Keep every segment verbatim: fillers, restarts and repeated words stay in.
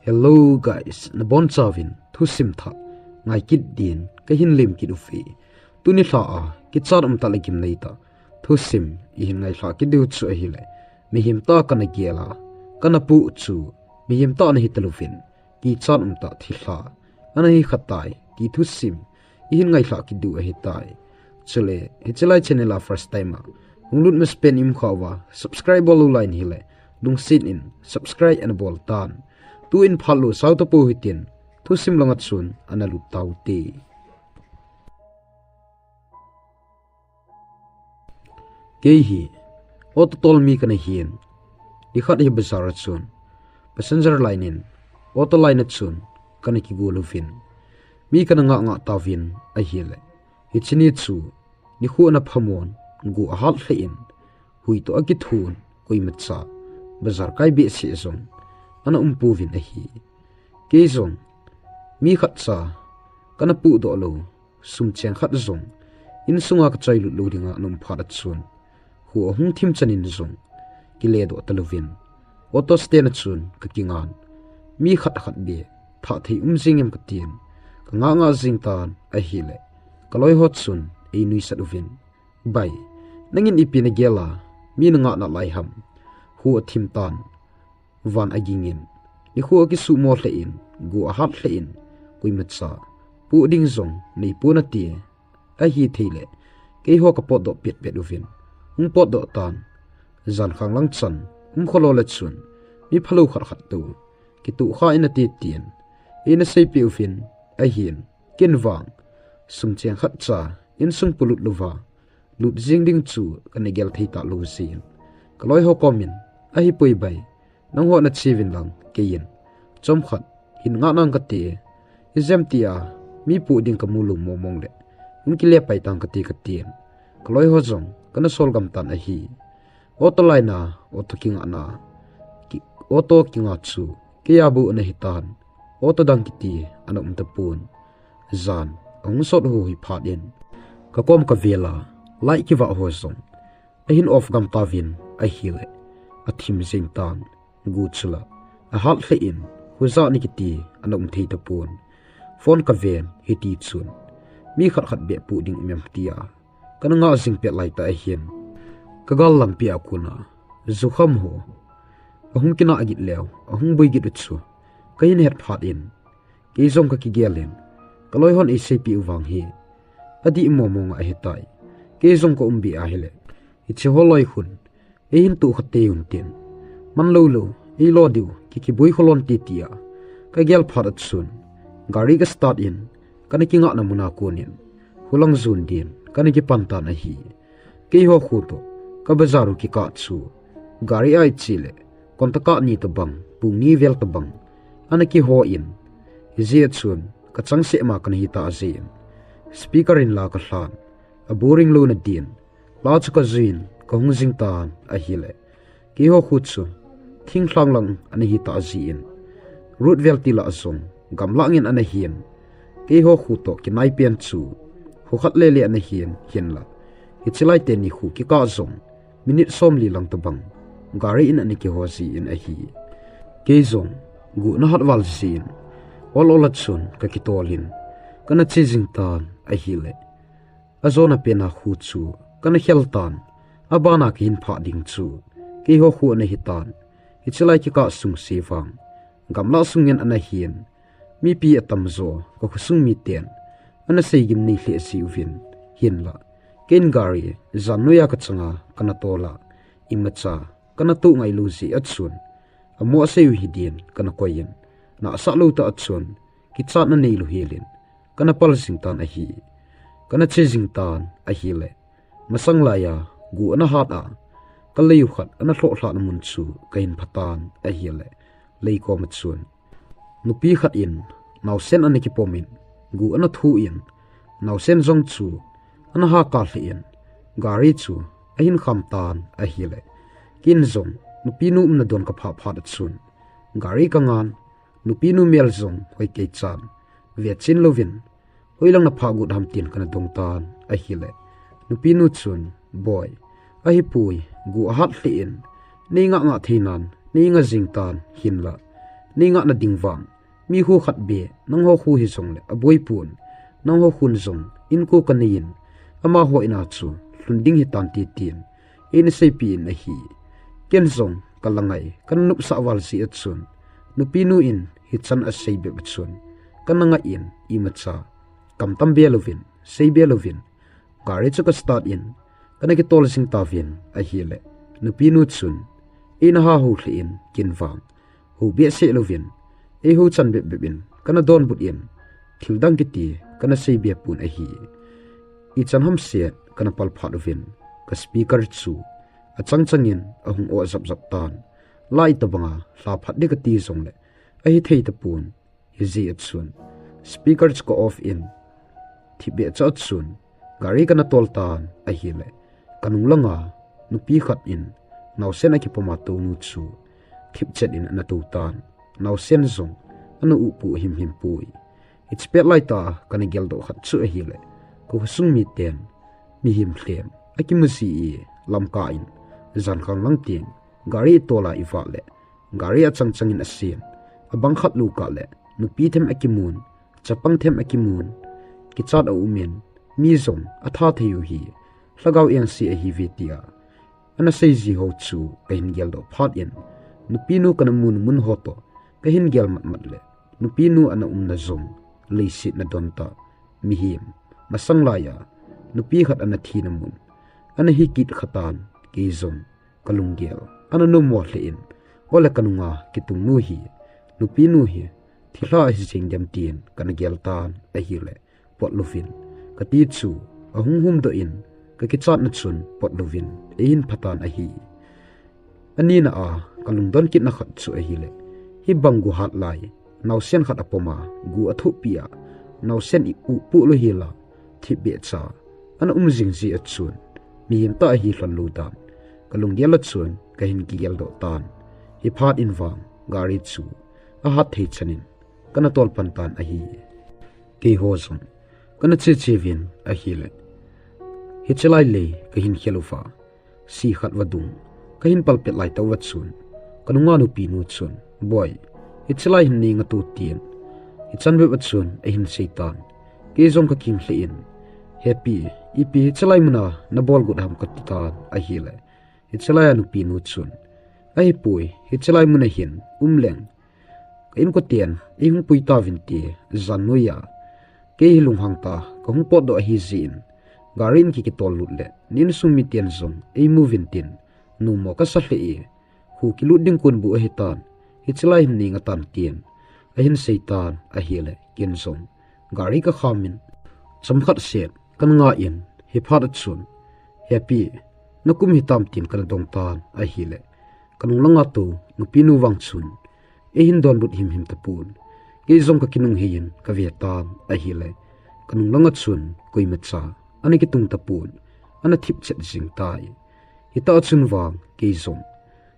Hello guys, nabonchauvin thusim thah ngai kit din kahin lem kit uve. Tuni lha a kichat umtah le gimnei tah thusim ihin ngailhah kit diu chu ahile, mihem tah kana gel a, kana puh chu mihem tah ana hi talouvin, kichat umtah thilha ana hi kha tai ti thusim ihin ngailhah kit diu ahitai. Chule hiche lai channel a first time a hung lut masapen i um khah uva, subscribe bol lou lai in ahile, lungset in subscribe ana bol tan. Tun phat lou sao tapou hitin, thusim langa chun ana lut taute. Kei hi auto tol mi kana hin, nikhat hi bazar a chun passenger line in auto line a chun kana kigol uvin, mi kana ngah ngah tauvin ahile, hiche ni chu nikho ana phamon, go ahat lheh in, hui toh akithun, koimacha bazar kai behseh jong ana um pouvin ahi. Kei jong mi khatcha kana puhdoh lou, sum cheng khat jong insunga kachoi lut lou dinga ana um phat a chun, kho ahung thim chan in jong kiledoh talouvin, auto stand a chun kakingan, mi khat khat beh thah thei um jing em katin, kangah ngah jing tan ahile, kaloi ho chun einuisat uvin, Bai, nangin ipi nagel a mi nangah nalai ham? Kho athim tan, van aging in, nikho akisuhmo lheh in, go ahat lheh in, koimacha puh ding jong neipon ati, ahithei le keiho kapotdoh petpet uvin, hung potdoh tan. Jan khang lang chan um kholou le chun, mi phalou khat khat toh kitoh kha in ati tin eina seipeh uvin ahin, ken vang sum cheng khatcha insung polut louva lut jing ding chu kana gel thei talou jeh in, kaloi ho komin, ahipoi bai, nangho nache uvin lang, keiin chomkhat hin ngah nang kati, ijemtia mi puh ding kamu lou mong mong le hung kile pai tang kati katin, kaloi ho jong kana sol gam tan ahi. Auto line a auto kingahna, auto kingah chu keiya bou ana hitan, auto dang kiti ana um tapon. Jan ahung sot huhi phat in, kakom kavel a light kivah ho jong ahin off gam tauvin ahile, athim jeng tan, go chu la ahat lheh in, hojat ni kiti ana um thei tapon. Phone kaven, hiti chun mi khat khat beh puh ding um em tia kana ngah jing pet laitah ahin, kagal langpi a kona jukham ho ahung kinah git leu ahung boi git u chu kahin het phat in, kei jong kakigel in, kaloi hon eiseipeh u vang hi adih mong mong ahitai. Kei jong ka um beh ahile, hiche ho loi khun eihin tohkha teuvin tin, manlou lou eilo diu kikiboi kholon te tia kagel phat a chun, gari kastart in, kana kingahna muna konin, khulang jon din kana kipan tan ahi. Keiho kho toh ka bazar u kikah chu, gari a iche le, kontakah ni tobang, pung ni vel tobang ana kiho in, hijeh a chun kachangseh ma kana hitah jeh in, speaker in la kalhan, aboring louna din la chu kajuiyin kahung jing tan ahile, keiho kho chu thinglhang lang ana hitah jeh in, road vel tilah jong gamlah ngen ana hin, keiho kho toh kinai pen chu kho khat lele ana hin, hinla hiche lai teni kho kikah jong minute somli lang tobang gari in ana kiho jeh in ahi. Kei jong go ana hat val jeh in, ol ol a chun kakitol in kana che jing tan ahile, ajona pena kho chu kana khel tan, abana kahin phah ding chu keiho kho ana hitan. Hiche lai kikah sungse vang gamlah sung ngen ana hin, mipi atamjo kakhosung miten ana seigimnei lheh jiuvin, hinla keiin gari jan noiya kachanga kana tol a, imacha kana toh ngailou jeh a chun, amo asei u hidin kana koiyin, nahsah lou tah a chun kichatna neilou helin kana pal jing tan ahi. Kana che jing tan ahile, masang laiya go ana hat a, kalei u khat ana lhoh lhahna mun chu kahin phatan ahile, lei koma chun nupi khat in naosen ana kipom in, go ana thu in, naosen jong chu ana hahkah lheh in, gari chu ahin kham tan ahile, keiin jong nupinu umna don kaphah phat a chun, gari kangan, nupinu mel jong hoikei chan vechen louvin, hoilang naphah got ham tin kana dong tan ahile, nupinu chun, Boi, ahipoi, go ahat lheh in, neingah ngah theinan neingah jing tan, hinla Nei ngah nading vang, mi khu khat beh, nangho khu hijongle aboi pon, nangho khun jong inko kanei in, amaho in a chu lhun ding hitan, tin eina seipeh in ahi. Ken jong kala ngai, kana nopsah val jeh a chun, nupi nu in hichan asei bep a chun, kana ngai in imacha kamtam be louvin, sei be louvin, gari chu ka start in, kana kitol jing tauvin ahile, nupi nu chun eina ha ho lheh in, ken vang ho behseh louvin, eiho chan bep bep in kana donbut in, thil dang kiti kana sei be pon ahi. Ichan ham set kana pal phat uvin, ka speaker chu achang chang in ahung o jap jap tan. Light tabang a lha phat ding kati jongle ahithei tapon. Hijeh a chun speaker chu ka off in, thipbeh cha chun gari kana tol tan ahile, kanung langa nupi khat in naosen akipom a tou nu chu thipchet in ana tou tan. Naosen jong ana upu himhim poi. Hiche pet laitah a kana geldoh khat chu ahile, ka khosung miten mihem lhem akimu ji e, lamkah in, jankhang lang teng gari itol a iva le, gari achang chang in asen, abang khat lou kah le, nupi them akimun, chapang them akimun, kichat aum in, mi jong atha thei u hi lhagao engse ahiuve tia ana sei ji ho chu kahin geldoh phat in, nupi nu kana mun mun ho toh kahin gel mat mat le, nupi nu ana umna jong leiset nadon tah, mihem masang laiya nupi khat ana thina mun ana hi kit khatan. Kei jong kalunggel ana nommo lheh in, ole kanunga kitung nu hi, nupi nu hi thilha ahi jeng dem tin kana gel tan ahile, pot louvin kati chu ahung humdoh in, ka kichatna chun pot louvin eihin phatan ahi. Anina a kalungdon kitna khat chu ahile, hibang gu hat lai, naosen khat apom a, gu athopi a, naosen i upu lou hi la, thipbeh cha ana um jing jeh a chun, mihem tah ahi lhon lou dan kalunggel a chun kahin kigeldoh tan. Hiphat in vang gari chu ahat thei chan in kana tol pan tan ahi. Keiho jong kana che che uvin ahile, hiche lai le kahin khel uva, sikhat vadung kahin palpet lai tah uva chun, kanunga nupi nu chun, "Boi, hiche lai hin nei ngah to," tin hichan bep a chun ahin sei tan. Kei jong ka kinglheh in, "Hepi, ipi hiche lai mun a nabol got ham?" kati tan ahile, hiche lai a nupi nu chun, "Ahipoi, hiche lai mun a hin um leng ka inkoten eihung pui tauvin te, jan noiya kei hi lunghang tah a kahung potdoh ahi jeh in, gari in kikitol lut le, insung miten jong eimu uvin tin, nommo kasa lheh e, hu kilut ding kon bu ahitan, hiche lai hin nei ngah tan," tin ahin sei tan ahile, ken jong gari ka kham in, chomkhat seh kana ngah in, hiphat a chun, "Hepi, nakum hitam?" tin kana dong tan ahile, kanung langa tou nupi nu vang chun eihin donbut himhim tapon. Kei jong ka kinunghei in ka ve tan ahile, kanung langa chun koimacha ana kitung tapon, ana thipchet jing tai. Hitah a chun vang kei jong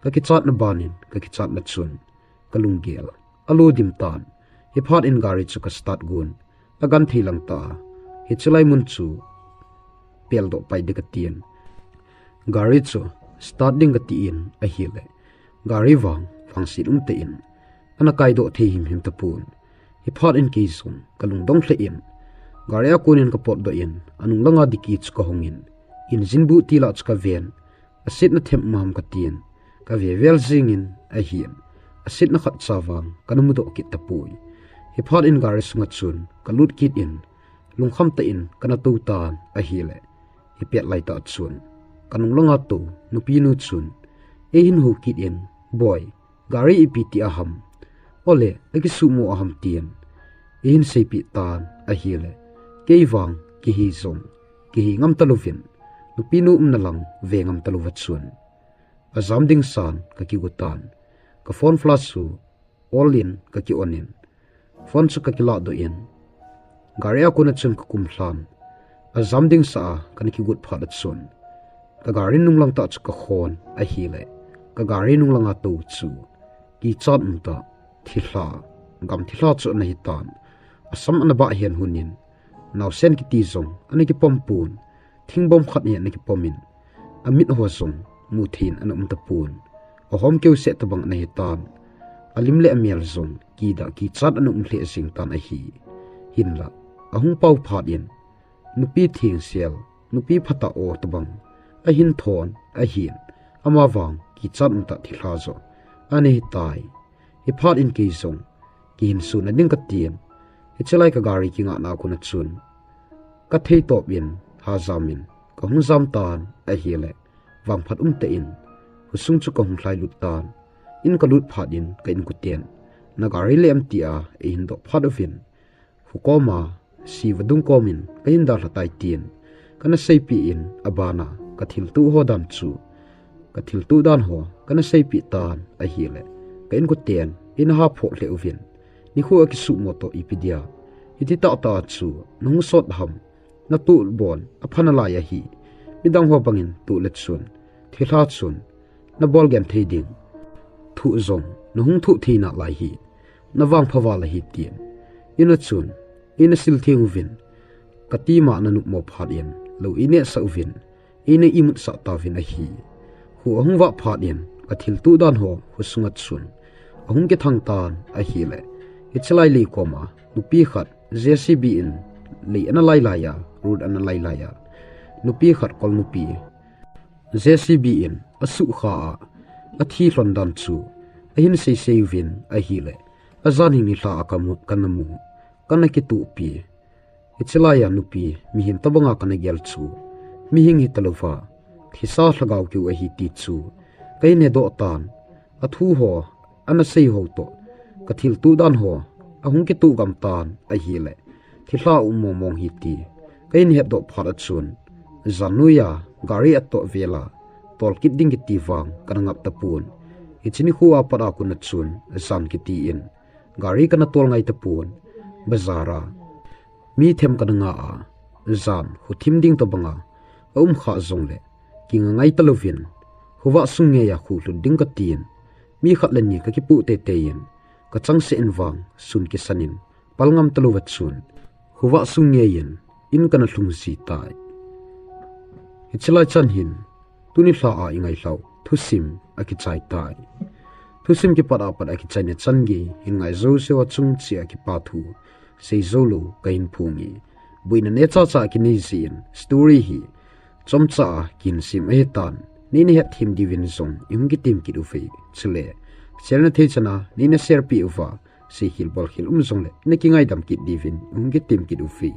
ka kichatna ban in ka kichatna chun kalunggel alo dim tan. Hiphat in gari chu ka start gon, agenthei lang tah a hiche lai mun chu peldoh pai ding katin, gari chu start ding kati in ahile, gari vang vangset umtah in ana kaidoh thei himhim tapon. Hiphat in kei jong kalungdong lheh in, gari a kon in ka potdoh in, anung langa dicky chu ka hong in, engine bu til a chu ka ven, asetna them um ham katin, ka ve vel jing in ahin, asetna khatcha vang kana mudoh kit tapoi. Hiphat in gari sunga chun ka lut kit in, lungkham tah in kana tou tan ahile, hipet laitah chun kanung langa tou nupi nu chun eihin hou kit in, "Boi, gari ipi ti a ham, ole akisuhmo a ham?" tin eihin seipeh tan ahile, kei vang kihi jong kihi ngam talouvin, nupi nu umna lang ve ngam talouva chun, ajam ding san ka kigo tan. Ka phone flash chu all in ka ki on in, phone chu ka kilah doh in, gari a kon a chun ka kum lhan. Ajam ding sa a kana kigot phat a chun, ka gari nunglang tah chu ka khon ahile, ka gari nunglanga tou chu kichat umtah thilha, gam thilha chu ana hitan. Asam ana bah hen hun in, naosen kiti jong ana kipom pon, thingbom khat hi ana kipom in, amit ho jong muthei in ana um tapon. Ahom keu seh tabang ana hitan. alim le amel jong kidah kichat ana um lheh jing tan ahi. Hinlah, ahung pao phat in, nupi thengsel, nupi phatah aw tobang ahin thon ahin, amavang kichat umtah thilha joh ana hitai. Hiphat in kei jong kihinso nading katin, hiche lai ka gari kingahna a kon a chun kathei tawp in, hajam in kahung jam tan ahile, vangphat umtah in khosung chu kahung lhailut tan. In kalut phat in ka inkoten, "Na gari lem," tia eihin doh phat uvin, kho koma, si vadung komin kahin dalha tai tin kana seipeh in, abana ka thiltuh ho dan chu, ka thiltuh dan ho kana seipeh tan ahile, ka inkoten eina haphoh lheh uvin, "Nikho a kisuhmo toh ipi dia hiti tahtah a chu nahung sot ham? Natuh bon apha nalai ahi. Midang ho bangin tuh le chun, thilha chun nabol genthei ding thuh jong nahung thuh thei nalai hi, navangpha val ahi," tin in a chun eina sil theng uvin, kati ma nanopmo phat in lou einehsah uvin, eina imutsah tauvin ahi. Kho ahung vah phat in ka thiltuh dan ho khosung a chun ahung kithang tan ahile, hiche lai lei koma nupi khat JCB in lei ana lailai a, road ana lailai a, nupi khat kol nupi JCB in asukha a athi lhon dan chu ahin seisei uvin ahile, ajan hing nilhah a kamu, kana mu, kana kituhpi. Hiche lai a nupi mihem tobanga kana gel chu mihing hitalouva, thisa lhagao keu ahi ti chu kahin hedoh tan. Athu ho ana sei ho toh ka thiltuh dan ho ahung kituh gam tan ahile, thilha um mong mong hi ti kahin hetdoh phat a chun, jan noiya gari atoh vel a tol kit ding kiti vang kana ngap tapon. Hiche nikho a pat a kon a chun jan kiti in gari kana tol ngai tapon. Bazar a mi them kana nga a, jan kho thim ding tobanga aum kha jongle, kinga ngai talouvin, khovah sung ngeiya khuh lhun ding katin, mi khat le ni kakipoh teitei in, kachangseh in vang sun kisan in pal ngam talouva chun, khovah sung ngei in in kana lhung ji tai. Hiche lai chan hin, tuni lha a ingailhah thusim akichai tai. Thusim kipat a pat akichaina chan gei hin ngai jouseu a chung cheh a kipa thu sei jou lou kahin phonge. Boina neocha cha kinei jin, story hi chomcha a kihin sem ahitan, neina hetthem diuvin jong ihung kitem kit uve. Chule, share na thei chan a neina share peh uva, seikhel bolkhel um jongle na kingaidam kit diuvin ihung kitem kit uve.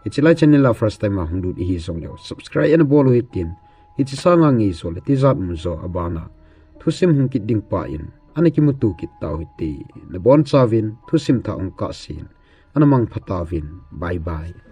Hiche lai channel a first time a hung lut ihi jongleu subscribe ana bol u hitin, hiche sanga ngei jo le tijat um jo abana thusim hung kit ding pa in ana kimuto kit tau hite. Nabonchauvin thusim thah hung kahsen, ana mangpha tauvin. Bye bye.